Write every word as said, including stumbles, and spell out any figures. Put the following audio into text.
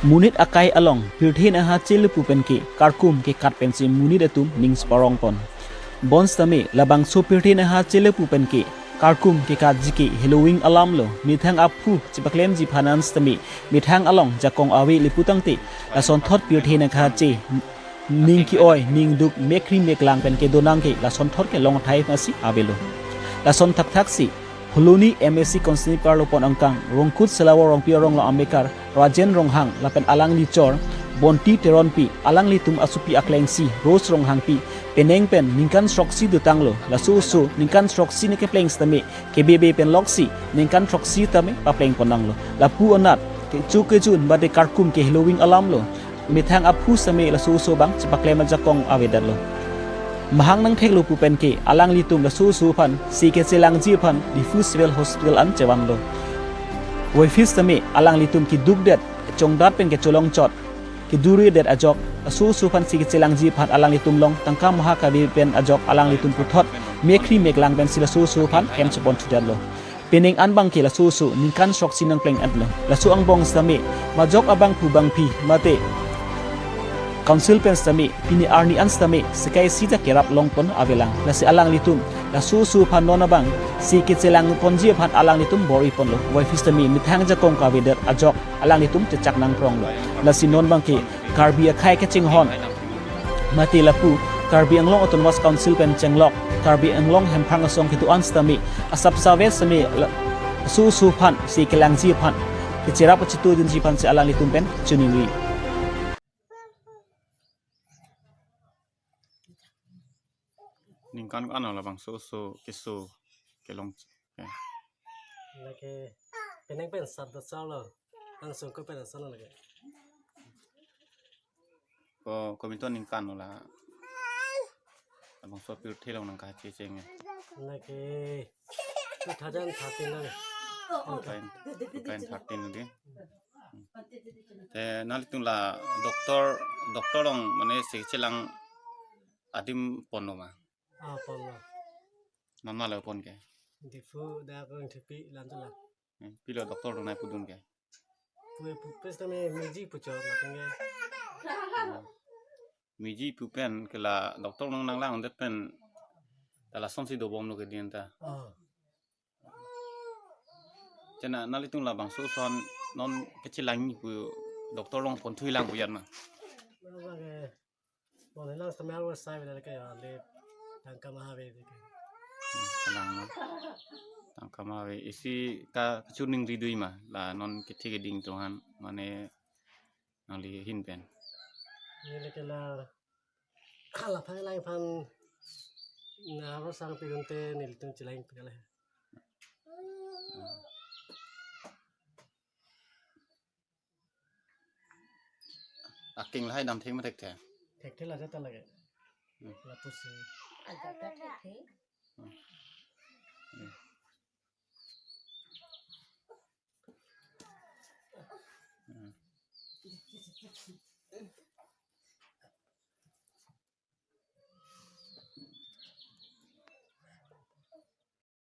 Monit akai along pirthe nangkachele pu pen ke karkum kekat pensi monit atum ning sparong pon. Bonsitame labangso pirthe nangkachele pu pen ke karkum kekatji ke heloving alam lo, methang aphu chepaklemji aphan an sitame methang along jakong ave le pu tangte lasonthot pirthe nangkache ning ke-oi, ning duk, mekri meklang pen kedo nang ke lasonthot kelong thai masi avelo. Lason thakthaksi Phuloni M A C constituency arlo pon angkang Rongkut Selawor Rongpi arong lo amekar Rajen Ronghang lapen alangli chor Bonti Teronpi, alanglitum asopi aklengsi Rose Ronghangpi penang pen ningkan throksi dotanglo. Laso oso ningkan throksi nangkepleng sitame kebebe pen loksi ningkan throksi tame papleng pon nanglo. Lapu anat kecho kejun bade karkum ke heloving alam lo. Methang aphu sitame laso oso abang chepaklem ajakong avedetlo. Mahang nangtheklo pu pen ke alanglitum laso oso aphan si kechelangji aphan Diphu Civil Hospital an chevanlo. Voiphit sitame alanglitum kedukdet, chongdat pen kecholong chot, keduridet ajok laso oso aphan si kechelangji aphan alanglitum along tangka maha kave pen ajok alanglitum puthot mekri meklang pensi laso oso aphan hem chepon thudetlo. Penang an abang ke laso oso ningkan throksi nangpleng-etlo. Laso angbong sitame majok abangphu bangphi mate council pen sitame pini arni an sitame sekai sita kerap long pon avelang. Lasi alanglitum laso oso aphan non abang si kechelang ponji aphan alanglitum bor-i ponlo. Voiphit sitame methang jakong kavedet ajok alanglitum chechak nangpronglo. Lasi non abang ke Karbi akhei kachinghon mate lapu Karbi Anglong Autonomous Council pen chenglok Karbi Anglong Hemprang Asong kedo-an sitame asap save sitame la-, laso oso aphan si kelangji aphan kecherap kachetudunji aphan si alanglitum pen choningri. Ningkan ko-an labangso oso keso kelong? Ya. Lake penang pen sat dot salo, langsung ko pen salo lake. Ko kominton ningkan lo la labangso pirthe along nangkachecheng ya? Lake two thousand thirteen lo. Two thousand, two thousand thirteen lo di. Te nanglitum la doctor, doctor along mane si chelang adim ponlo ma? Ah, ponlo. Nana le pon ke? Diphu dak Rongthepi lam chelang. Eh, pilo doctor along nangpudun ke? Pue pu pes tame meji puchot lapen ke. Meji pu pen ke la doctor along nanglangdet pen ta lasonsi dobomlo ke din ta. Ah. Chena nanglitum labangso oso an non kechelangji pu doctor along ponthulang pu yan ma? Labang ke, bon hilang stamel wo sai bela ke ya le tangka maha ave ke. Hmm, kalang ma. Tangka maha ave. Isi ka kachuningri dui ma la non kethe keding tuhan mane nangli ahin pen. Neli ke la, la phai lang aphan na aro sang pi gunte nelitum chelang pi kale. Aking lahai dam thek ma thekthe? Thekthe la jata lake. Hmm. Lapusi. Hmm. Hmm.